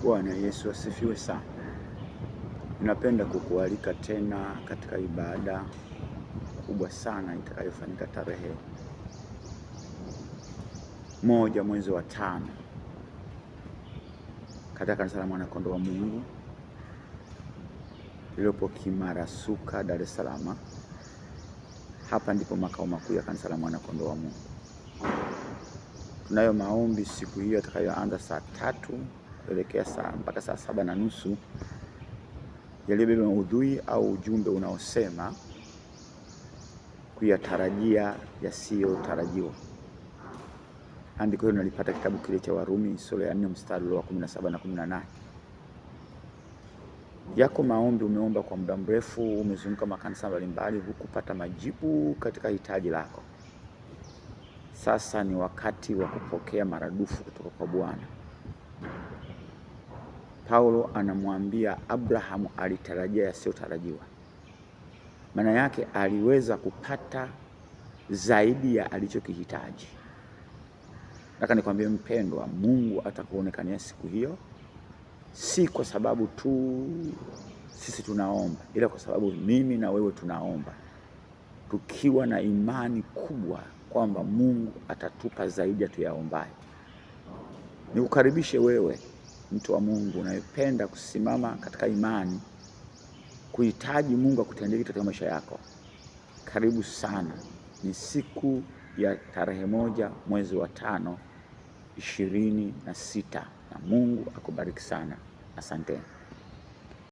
Bwana Yesu asifiwe sana. Ninapenda kukualika tena katika ibada kubwa sana itakayofanyika tarehe 1 mwezi wa 5 katika kanisa la Mwanakondoo wa Mungu lililopo Kimarasuka, Dar es Salaam. Hapa ndipo makao makuu ya kanisa la Mwanakondoo wa Mungu. Tunayo maombi siku hiyo atakayoanza saa 3 kuelekea saa mpaka saa 7:30, yaliyobeba maudhui au ujumbe unaosema kuyatarajia yasiyotarajiwa. Andiko hilo nalipata kitabu kile cha Warumi sura ya 4 mstari wa 17 na 18. Yako maombi umeomba kwa muda mrefu, umezunguka makanisa mbalimbali, hukupata majibu katika hitaji lako. Sasa ni wakati wa kupokea maradufu kutoka kwa Bwana. Paulo anamwambia Abrahamu alitarajia yasiyotarajiwa. Maana yake aliweza kupata zaidi ya alichokihitaji. Nataka nikwambie mpendwa, Mungu atakuonekania siku hiyo, si kwa sababu tu sisi tunaomba, ila kwa sababu mimi na wewe tunaomba tukiwa na imani kubwa kwamba Mungu atatupa zaidi ya tuyaombayo. Nikukaribishe wewe mtu wa Mungu unayependa kusimama katika imani, kuhitaji Mungu akutendee kitu katika maisha yako. Karibu sana. Ni siku ya tarehe 1 mwezi wa 5 26, na Mungu akubariki sana. Asanteni.